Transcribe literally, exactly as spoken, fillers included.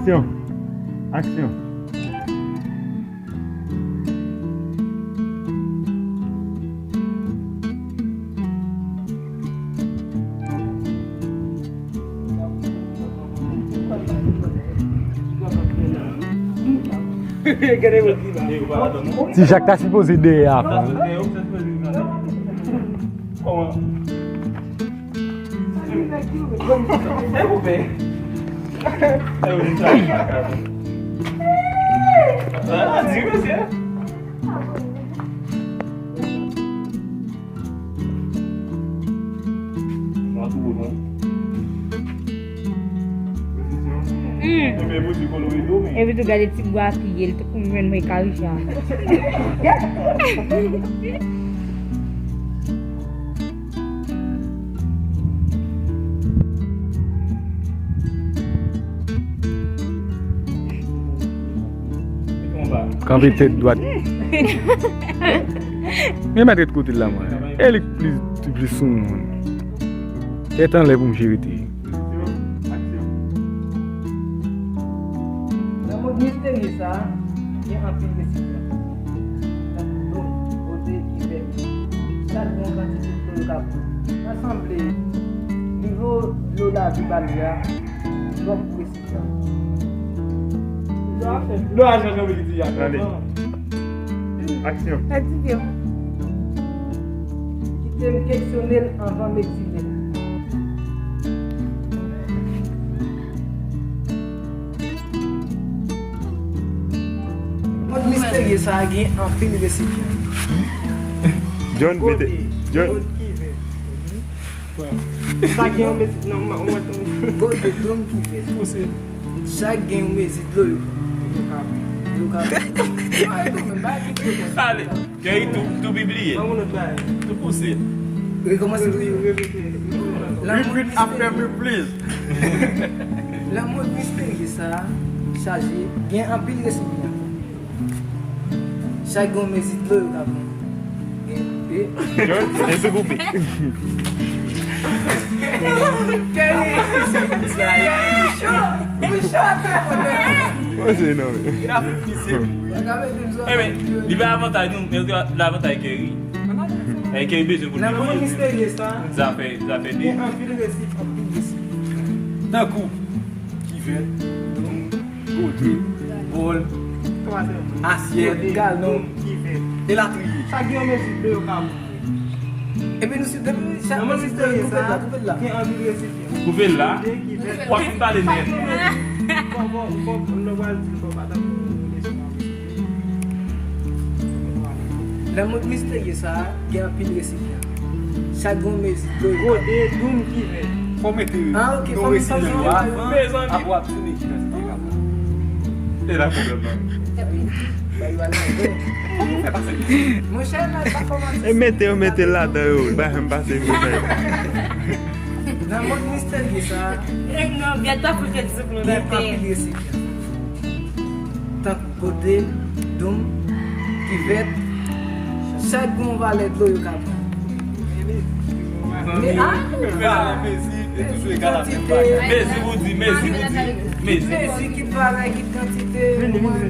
Aksyon! Aksyon! Ti Jak ta sipoze dèyè a, frè. Hmm. Epi tou gade ti bwa piye l, tou kou jwenn mwen Karisha. Kanpe tèt dwat. Men mèt ret kote l la, mwen. E li k plis, plis soumoun. Tèt anlè pou m jere te. Nan mond misterye sa a, gen anpil resipyan. Tankou dlo, kote, kivèt. Chak gen yon kantite dlo yo ka pran. Sa sanble nivo dlo lavi ba li a twòp pou resipyan. Dlo a chanje anpil iti a. Gade. Aksyon. Kite m keksyone l anvan m egzile l. Mond misterye sa a gen anpil resipyan. John, mete. John. Sa gen yon mezi nan mwen. Gode, dlo, kivèt. Chak gen yon mezi dlo yo. Yo ka. Yo ka. Ale. Kèri tou, tou pibliye. Tou pouse. Rekòmanse tou. Repeat after me, please. Lanmou misterye sa a chaje, gen anpil resipyan. Chak gen yon mezi dlo yo ka pran. E, e. John, e se koupe. Kèri. Mwen se non. Ebyen, li pa avantaj nou, men li avantaj Kèri. E Kèri bezwen pou li. Nan mond misterye sa, zafè, zafè de. Gen anpil resipyan, anpil resipyan. Tankou kivèt, dlo, gode, bòl, asyèt, galon, elatriye. Chak gen yon mezi dlo yo ka pran. Epi nou si depi chak mezi dlo yo koupe l la, koupe l la. Gen anpil resipyan. Koupe l la. W ap fin pale nèt. Fò, fò, fò, nou pral di, fò pa tankou. Nan mond misterye sa a, gen anpil resipyan. Chak gen yon mezi dlo yo. Gode, dlo, kivèt. Fò mete nan resipyan yo avan, apre w ap di ki kantite yo ka pran. E la pwoblèm nan. Ba yo al nan. Monchè, nan pa kòmanse. E mete yo, mete l ladan yo. Ba, m pase, m pase. Nan mond misterye sa a, gen anpil resipyan. Tankou gode, doum, kivèt, chak gen yon valè dlo yo ka pran. Men, a, valè mezi, e toujou egal a menm bagay. Mezi pou di, mezi pou di, mezi. Mezi, kit valè, kit kantite. Mezi pou di.